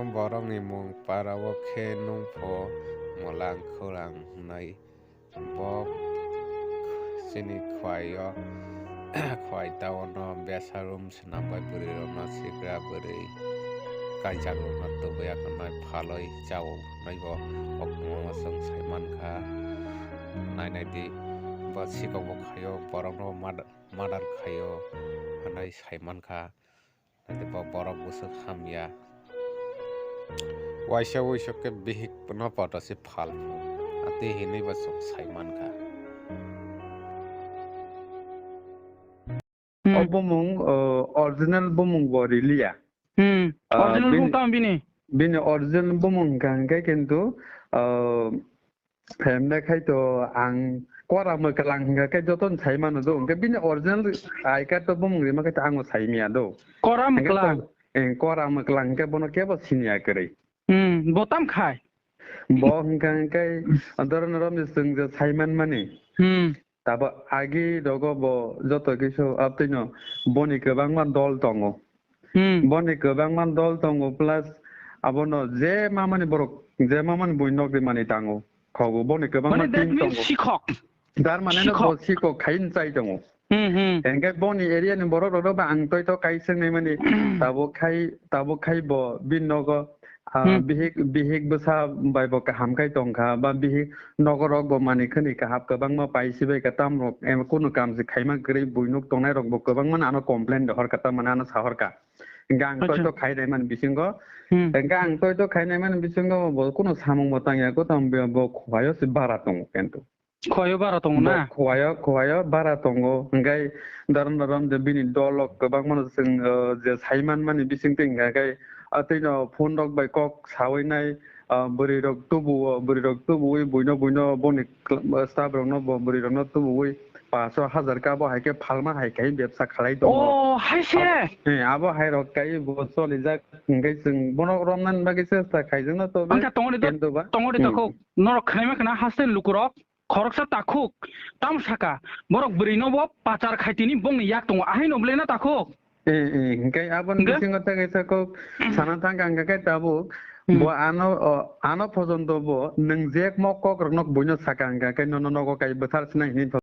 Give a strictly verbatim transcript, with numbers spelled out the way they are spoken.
Borokni mung parao khe nungpho Mwlang Khurang hwnwi. Bo chini khwai-o, khwai taono besarum swnam bai bwrwirokno sikra bwrwi kaijakrokno tubui akhwnai phalwi chao hwnwi bo koktwma chwng sai mankha. Nainai di, bo sikokbo khaio, borokno murder, murder khaio hwnwi sai mankha. Naitwi bo borok bwswk hamya. Waisa wuiso khe bihik no poto se phalphu. Atwi hinwi bo chwng sai mankha. Hmm. O bumung, uh, original bumung bo riliya. Hmm. Ah, original bini, bumung tamo bini? Bini original bumung hwnkha hwnkhe kintu, ah, hemle khai to ang Kora Mwklang hwnkha khe jotono sai mano do. Hwnkhe bini original I card to bumung rima khai to ang bo sai miya do. Kora Mwklang? Hwnkhe to, eh, Kora Mwklang hwnkhe bono kebo siniya kwrwi. Hmm, bo tam khai? Bo hwnkha hwnkhe doron romni chwng je sai manmani. Hmm. Tabo agi rogo bo joto kisa abtwino boni kwbangma dol tongo. Hmm. Boni kwbangma dol tongo, plus abono je mamani borok, je mamani bui nok rimani tango. Khogo boni kwbangma, mane, that team means tongo. Sikhok. Dar mane no bo sikhok khai chai tongo. Hmm, hmm. Hwnkhe boni area ni borok rok ba ang toi to kai swngnai mani tabuk khai, tabuk khai bo bini nogo, ah, hmm, bihik, bihik bwsa bai bo kaham khai tongkha, ba bihik nogo rok bo mani khani kahap kwbangma pai sibai ka tam rok, em, kunu kam se khaima kwrwi bui nuk tongnai rok bo kwbangma ano complain rohor ka, tamani ano sahor ka. Hwnkhe ang toi, acha, to khainai mani bisingo, hmm, hwnkhe ang toi to khainai mani bisingo bo kunu samung bo tangya, ko tam bo khwai o se bara tongo kintu. Khwai o bara tongo na? Bo khwai o, khwai o bara tongo. Hwnkhe daram daram je bini dol rok kwbangma no chwng, uh, je sai man mani bising twi hwnkhe, ah, twi no phone rok bai kok sawi nai, ah, bwrwi rok tubu o, bwrwi rok tubu wi buino, buino boni kla-, staff rok no bo bwrwi rok no tubu wi paanch hajar ka bo hai khe phalma hai khai bebsa khalai tongo. Oh, hai se? Ab-, eh, abo hai rok kai bo choli jak hwnkhe chwng bono romnani bagwi chesta khai jak no to. Ang kha tongo de to, kintu ba, tongo de to, hmm, kok. Norok khnaima khna haste lukurok. Khoroksa takhuk, tamo saka, borok bwrwino bo pachar khai tini bongni yak tongo, ahaino belai na takhuk? Eh, eh, hwnkhe aboni, hwnkhe? Bisingo tei kaisa kok sana thangkha, hwnkhe khe tabuk, hmm, bo ano, o, ano pojonto bo nwng jekmo kokrokno buino saka, hwnkhe khe nono nogo kai bwthar sinai hinwi